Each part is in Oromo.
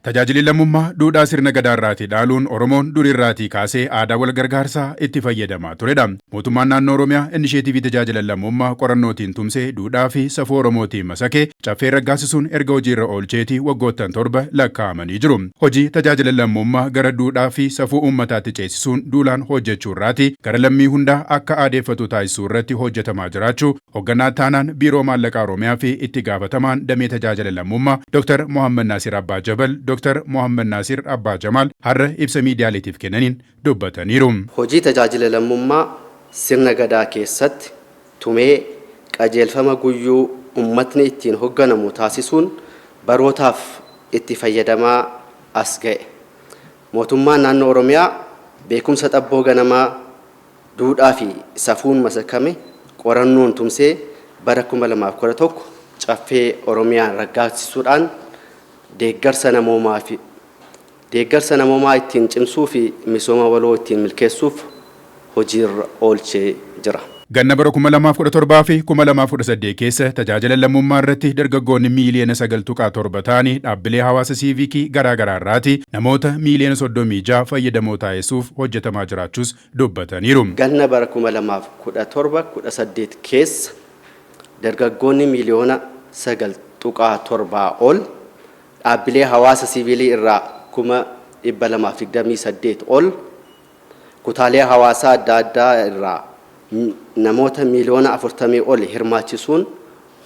Tajaajilli lammummaa duudhaa sirna gadaarraatii dhaaluun Oromoon durirraatii kaasee aadaa wal gargaarsaa itti fayyadamaa turedha. Mootummaan naannoo Oromiyaa inisheetiivii tajaajila lammummaa qorannootiin tumsee duudhaa fi safuu Oromootiin masakee caffee raggaasisuun erga hojiirra oolcheetii waggoottan 7 lakkaa'amanii jiru. Hojii tajaajila lammummaa gara duudhaa fi safuu uummataatti ceesisuun duulaan hojjechuurraati gara lammii hundaa akka aadeeffatu taasisuu irratti hojjetamaa jiraachuu Hogganaa Ittaanaan Biiroo Maallaqaa Oromiyaa fi Itti Gaafatamaan Damee Tajaajila Lammummaa Dr. Mohammad Naasir Abbaa Jabal Dr. Mohammad Naasir Abbaa Jamaal har'a ibsa miidiyaaleetiif kennaniin dubbataniiru. Hojii tajaajila lammummaa sirna Gadaa keessatti tumee qajeelfama guyyuu ummatni ittiin hogganamu taasisuun barootaaf itti fayyadamaa as ga'e. Mootummaan Naannoo Oromiyaa beekumsa xabboo ganamaa duudhaa fi safuun masakame qorannoon tumsee bara 2011 Caffee Oromiyaan raggaassisuudhaan deeggarsa namoomaa fi deeggarsa namoomaa ittiin cimsuu fi misooma waloo ittiin milkeessuuf hojiirra oolchee jira. Ganna bara 2017 fi 2018 keessa tajaajila lammummaa irratti dargaggoonni miiliyoona 9.7 ta'anii dhaabbilee hawaasa siiviikii garaagaraa irraati namoota miiliyoona 36 fayyadamoo taasisuuf hojjetamaa jiraachuus dubbataniiru. Ganna bara 2017, 18 keessa dargaggoonni miiliyoona 9.7 ol, dhaabbilee hawaasa siiviilii irraa 228,000 ol, kutaalee hawaasaa adda addaa irraa namoota miiliyoona 40 ol hirmaachisuun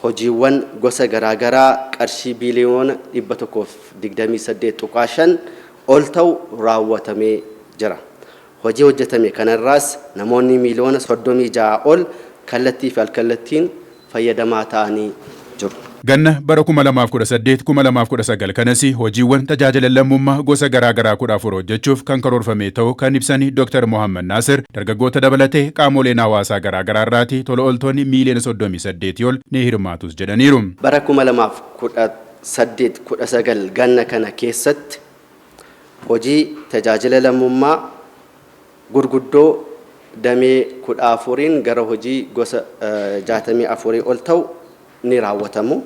hojiiwwan gosa garaagaraa qarshii biiliyoona 128.5 ol ta'u raawwatamee jira. Hojii hojjetame kanarraas namoonni miiliyoona 36 ol kallattii fi alkallattiin fayyadamaa ta'anii jiru. Ganna bara 2018, 2019 kanas hojiiwwan tajaajila lammummaa gosa garaagaraa 14 hojjechuuf kan karoorfame ta'uu kan ibsan Dr. Mohammad Naasir, dargaggoota dabalatee qaamoleen hawaasaa garaagaraa irraati tola ooltonni miiliyoona 38 ol ni hirmaatus jedhaniiru. Bara 2018, 19 ganna kana keessatti hojii tajaajila lammummaa gurguddoo damee 14n gara hojii gosa 64 ol ta'u ni raawwatamu.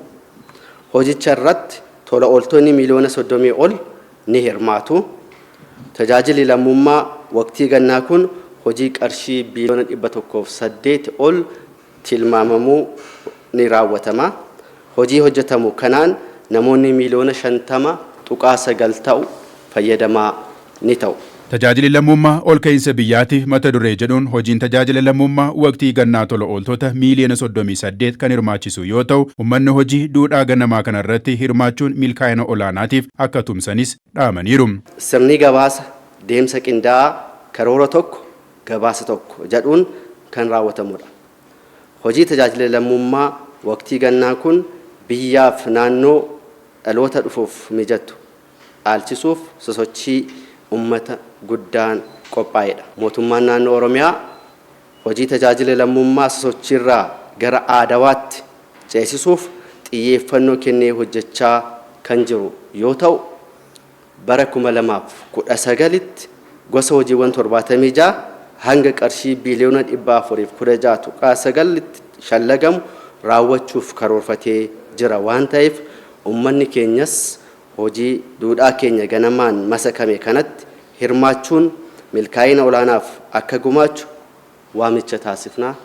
Hojicha irratti tola ooltonni miiliyoona 30 ol ni hirmaatu. Tajaajilli lammummaa waqtii gannaa kun hojii qarshii biiliyoona 108 ol tilmaamamuu ni raawwatama. Hojii hojjetamu kanaan namoonni miiliyoona 50.9 ta'u fayyadamaa ni ta'u. Tajaajilli lammummaa olka'iinsa biyyaatiif mata duree jedhuun hojiin tajaajila lammummaa waqtii gannaa tola ooltota miiliyoona 38 kan hirmaachisu yoo ta'u, ummanni hojii duudhaa ganamaa kanarratti hirmaachuun milkaa'ina olaanaatiif akka tumsanis dhaamaniiru. Sirni gabaasa deemsa qindaa'aa karoora tokko gabaasa tokko jedhuun kan raawwatamudha. Hojii tajaajila lammummaa waqtii gannaa kun biyyaaf naannoo dhaloota dhufuuf mijattu dhaalchisuuf sosochii ummata guddaan qophaa'edha. Mootummaan Naannoo Oromiyaa hojii tajaajila lammummaa sosochiirraa gara aadawaatti ceesisuuf xiyyeeffannoo kennee hojjechaa kan jiru yoo ta'u, bara 2019tti gosa hojiiwwan 76 hanga qarshii biiliyoona 416.9tti shallagamu raawwachuuf karoorfatee jira waan ta'eef ummanni keenyas hojii duudhaa keenya ganamaan masakame kanatti hirmaachuun milkaa'ina olaanaaf akka gumaachu waamicha taasifna.